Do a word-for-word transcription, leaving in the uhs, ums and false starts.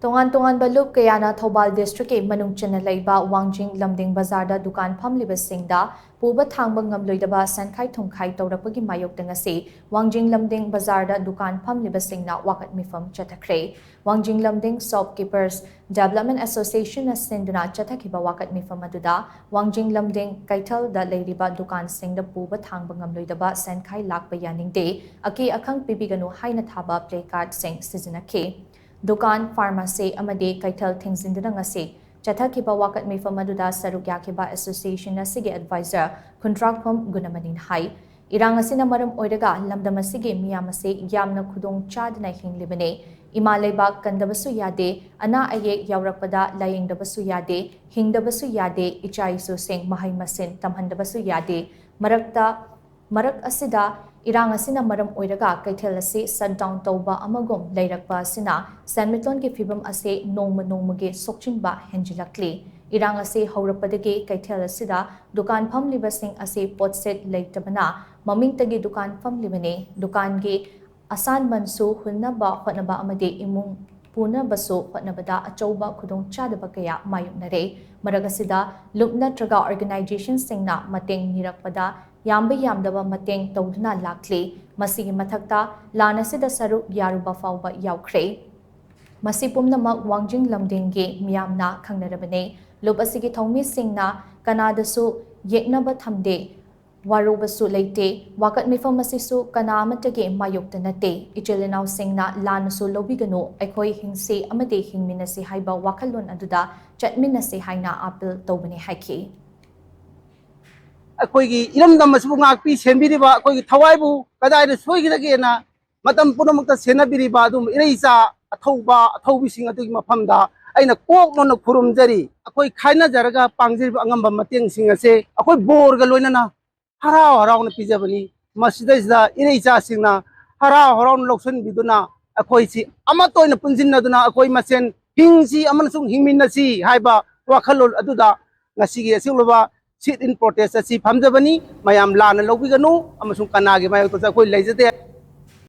ꯇꯣꯉꯥꯟ ꯇꯣꯉꯥꯟꯕ ꯂꯨꯞ ꯀꯌꯥꯅ ꯊꯧꯕꯥꯜ ꯗꯤꯁꯇ꯭ꯔꯤꯛꯀꯤ ꯃꯅꯨꯡ ꯆꯟꯅ ꯂꯩꯕ ꯋꯥꯡꯖꯤꯡ ꯂꯝꯗꯤꯡ ꯕꯖꯥꯔꯗ ꯗꯨꯀꯥꯟ ꯐꯝꯂꯤꯕꯁꯤꯡꯗ ꯄꯨꯕ ꯊꯥꯡꯕ ꯉꯝꯂꯣꯏꯗꯕ ꯁꯦꯟꯈꯥꯏ ꯊꯨꯝꯈꯥꯏ ꯇꯧꯔꯛꯄꯒꯤ ꯃꯥꯌꯣꯛꯇ ꯉꯁꯤ ꯋꯥꯡꯖꯤꯡ ꯂꯝꯗꯤꯡ ꯕꯖꯥꯔꯗ ꯗꯨꯀꯥꯟ ꯐꯝꯂꯤꯕꯁꯤꯡꯅ ꯋꯥꯀꯠ ꯃꯤꯐꯝ ꯆꯠꯊꯈ꯭ꯔꯦ꯫ ꯋꯥꯡꯖꯤꯡ ꯂꯝꯗꯤꯡ ꯁꯣꯞꯀꯤꯄꯔꯁ ꯗꯦꯕꯂꯞꯃꯦꯟ ꯑꯦꯁꯣꯁꯤꯌꯦꯁꯟꯅ ꯁꯤꯟꯗꯨꯅ ꯆꯠꯊꯈꯤꯕ ꯋꯥꯀꯠ ꯃꯤꯐꯝ ꯑꯗꯨꯗ ꯋꯥꯡꯖꯤꯡ ꯂꯝꯗꯤꯡ ꯀꯩꯊꯦꯜꯗ ꯂꯩꯔꯤꯕ ꯗꯨꯀꯥꯟꯁꯤꯡꯗ ꯄꯨꯕ ꯊꯥꯡꯕ ꯉꯝꯂꯣꯏꯗꯕ ꯁꯦꯟꯈꯥꯏ ꯂꯥꯛꯄ ꯌꯥꯅꯤꯡꯗꯦ, ꯑꯀꯤ ꯑꯈꯪ ꯄꯤꯕꯤꯒꯅꯨ ꯍꯥꯏꯅ ꯊꯥꯕ ꯄ꯭ꯂꯦ ꯀꯥꯔꯗꯁꯤꯡ ꯁꯤꯖꯤꯟꯅꯈꯤ꯫ ꯗꯨꯀꯥꯟ, ꯐꯥꯔꯃꯥꯁꯤ ꯑꯃꯗꯤ ꯀꯩꯊꯦꯜ ꯊꯤꯡꯖꯤꯟꯗꯨꯅ ꯉꯁꯤ ꯆꯠꯊꯈꯤꯕ ꯋꯥꯀꯠ ꯃꯤꯐꯝ ꯑꯗꯨꯗ ꯁꯔꯨꯛ ꯌꯥꯈꯤꯕ ꯑꯦꯁꯣꯁꯤꯌꯦꯁꯟ ꯑꯁꯤꯒꯤ ꯑꯦꯗꯚꯥꯏꯖꯔ ꯈꯨꯟꯗ꯭ꯔꯥꯛꯐꯝ ꯒꯨꯅꯃꯅꯤꯅ ꯍꯥꯏ, ꯏꯔꯥꯡ ꯑꯁꯤꯅ ꯃꯔꯝ ꯑꯣꯏꯔꯒ ꯂꯝꯗꯝ ꯑꯁꯤꯒꯤ ꯃꯤꯌꯥꯝ ꯑꯁꯤ ꯌꯥꯝꯅ ꯈꯨꯗꯣꯡ ꯆꯥꯗꯅ ꯍꯤꯡꯂꯤꯕꯅꯤ꯫ ꯏꯃꯥ ꯂꯩꯕꯥꯛ ꯀꯟꯗꯕꯁꯨ ꯌꯥꯗꯦ, ꯑꯅꯥ ꯑꯌꯦꯛ ꯌꯥꯎꯔꯛꯄꯗ ꯂꯥꯌꯦꯡꯗꯕꯁꯨ ꯌꯥꯗꯦ, ꯍꯤꯡꯗꯕꯁꯨ ꯌꯥꯗꯦ, ꯏꯆꯥ ꯏꯁꯨꯁꯤꯡ ꯃꯍꯩ ꯃꯁꯤꯡ ꯇꯝꯍꯟꯗꯕꯁꯨ ꯌꯥꯗꯦ꯫ ꯃꯔꯛꯇ ꯃꯔꯛ ꯑꯁꯤꯗ ꯏꯔꯥꯡ ꯑꯁꯤꯅ ꯃꯔꯝ ꯑꯣꯏꯔꯒ ꯀꯩꯊꯦꯜ ꯑꯁꯤ ꯁꯠ ꯗꯥꯎꯟ ꯇꯧꯕ ꯑꯃꯒꯨꯝ ꯂꯩꯔꯛꯄ ꯑꯁꯤꯅ ꯁꯦꯟꯃꯤꯠꯂꯣꯟꯒꯤ ꯐꯤꯕꯝ ꯑꯁꯤ ꯅꯣꯡꯃ ꯅꯣꯡꯃꯒꯤ ꯁꯣꯛꯆꯤꯟꯕ ꯍꯦꯟꯖꯤꯜꯂꯛꯂꯤ꯫ ꯏꯔꯥꯡ ꯑꯁꯤ ꯍꯧꯔꯛꯄꯗꯒꯤ ꯀꯩꯊꯦꯜ ꯑꯁꯤꯗ ꯗꯨꯀꯥꯟ ꯐꯝꯂꯤꯕꯁꯤꯡ ꯑꯁꯤ ꯄꯣꯠꯁꯤꯠ ꯂꯩꯇꯕꯅ ꯃꯃꯤꯡꯇꯒꯤ ꯗꯨꯀꯥꯟ ꯐꯝꯂꯤꯕꯅꯤ꯫ ꯗꯨꯀꯥꯟꯒꯤ ꯑꯁꯥꯟꯃꯟꯁꯨ ꯍꯨꯟꯅꯕ ꯍꯣꯠꯅꯕ ꯑꯃꯗꯤ ꯏꯃꯨꯡ ꯄꯨꯅꯕꯁꯨ ꯍꯣꯠꯅꯕꯗ ꯑꯆꯧꯕ ꯈꯨꯗꯣꯡꯆꯥꯗꯕ ꯀꯌꯥ ꯃꯥꯌꯣꯛꯅꯔꯦ꯫ ꯃꯔꯛ ꯑꯁꯤꯗ ꯂꯨꯞ ꯅꯠꯇ꯭ꯔꯒ ꯑꯣꯔꯒꯅꯥꯏꯖꯦꯁꯟꯁꯤꯡꯅ ꯃꯇꯦꯡ ꯅꯤꯔꯛꯄꯗ ꯌꯥꯝꯕ ꯌꯥꯝꯗꯕ ꯃꯇꯦꯡ ꯇꯧꯗꯨꯅ ꯂꯥꯛꯂꯤ꯫ ꯃꯁꯤꯒꯤ ꯃꯊꯛꯇ ꯂꯥꯟ ꯑꯁꯤꯗ ꯁꯔꯨꯛ ꯌꯥꯔꯨꯕ ꯐꯥꯎꯕ ꯌꯥꯎꯈ꯭ꯔꯦ꯫ ꯃꯁꯤ ꯄꯨꯝꯅꯃꯛ ꯋꯥꯡꯖꯤꯡ ꯂꯝꯗꯤꯡꯒꯤ ꯃꯤꯌꯥꯝꯅ ꯈꯪꯅꯔꯕꯅꯤ꯫ ꯂꯨꯞ ꯑꯁꯤꯒꯤ ꯊꯧꯃꯤꯁꯤꯡꯅ ꯀꯅꯥꯗꯁꯨ ꯌꯦꯛꯅꯕ ꯊꯝꯗꯦ, ꯋꯥꯔꯧꯕꯁꯨ ꯂꯩꯇꯦ꯫ ꯋꯥꯀꯠ ꯃꯤꯐꯝ ꯑꯁꯤꯁꯨ ꯀꯅꯥ ꯑꯃꯠꯇꯒꯤ ꯃꯥꯌꯣꯛꯇ ꯅꯠꯇꯦ꯫ ꯏꯆꯤꯜ ꯏꯅꯥꯎꯁꯤꯡꯅ ꯂꯥꯟꯅꯁꯨ ꯂꯧꯕꯤꯒꯅꯨ, ꯑꯩꯈꯣꯏ ꯍꯤꯡꯁꯤ ꯑꯃꯗꯤ ꯍꯤꯡꯃꯤꯟꯅꯁꯤ ꯍꯥꯏꯕ ꯋꯥꯈꯜꯂꯣꯟ ꯑꯗꯨꯗ ꯆꯠꯃꯤꯟꯅꯁꯤ ꯍꯥꯏꯅ ꯑꯥꯄꯤꯜ ꯇꯧꯕꯅꯤ ꯍꯥꯏꯈꯤ꯫ ꯑꯩꯈꯣꯏꯒꯤ ꯏꯔꯝꯗꯝ ꯑꯁꯤꯕꯨ ꯉꯥꯛꯄꯤ ꯁꯦꯟꯕꯤꯔꯤꯕ, ꯑꯩꯈꯣꯏꯒꯤ ꯊꯋꯥꯏꯕꯨ ꯀꯗꯥꯏꯗ ꯁꯣꯏꯈꯤꯗꯒꯦꯅ ꯃꯇꯝ ꯄꯨꯝꯅꯃꯛꯇ ꯁꯦꯟꯅꯕꯤꯔꯤꯕ ꯑꯗꯨꯒꯨꯝꯕ ꯏꯔꯩꯆꯥ ꯑꯊꯧꯕ ꯑꯊꯧꯕꯤꯁꯤꯡ ꯑꯗꯨꯒꯤ ꯃꯐꯝꯗ ꯑꯩꯅ ꯀꯣꯛ ꯅꯣꯟꯅ ꯈꯨꯔꯨꯝꯖꯔꯤ꯫ ꯑꯩꯈꯣꯏ ꯈꯥꯏꯅꯖꯔꯒ ꯄꯥꯡꯖꯔꯤꯕ ꯑꯉꯝꯕ ꯃꯇꯦꯡꯁꯤꯡ ꯑꯁꯦ ꯑꯩꯈꯣꯏ ꯕꯣꯔꯒ ꯂꯣꯏꯅꯅ ꯍꯔꯥꯎ ꯍꯔꯥꯎꯅ ꯄꯤꯖꯕꯅꯤ꯫ ꯃꯁꯤꯗꯩꯁꯤꯗ ꯏꯔꯩꯆꯥꯁꯤꯡꯅ ꯍꯔꯥꯎ ꯍꯔꯥꯎꯅ ꯂꯧꯁꯤꯟꯕꯤꯗꯨꯅ ꯑꯩꯈꯣꯏꯁꯤ ꯑꯃꯠꯇ ꯑꯣꯏꯅ ꯄꯨꯟꯁꯤꯟꯅꯗꯨꯅ ꯑꯩꯈꯣꯏ ꯃꯁꯦꯟ ꯍꯤꯡꯁꯤ ꯑꯃꯁꯨꯡ ꯍꯤꯡꯃꯤꯟꯅꯁꯤ ꯍꯥꯏꯕ ꯋꯥꯈꯜꯂꯣꯟ ꯑꯗꯨꯗ ꯉꯁꯤꯒꯤ ꯑꯁꯤꯒꯨꯝꯂꯕ sit in protest ꯑꯁꯤ ꯐꯝꯖꯕꯅꯤ꯫ ꯃꯌꯥꯝ ꯂꯥꯟꯅ ꯂꯧꯕꯤꯒꯅꯨ ꯑꯃꯁꯨꯡ ꯀꯅꯥꯒꯤ ꯃꯥꯌꯣꯛꯇꯁꯨ ꯑꯩꯈꯣꯏ ꯂꯩꯖꯗꯦ꯫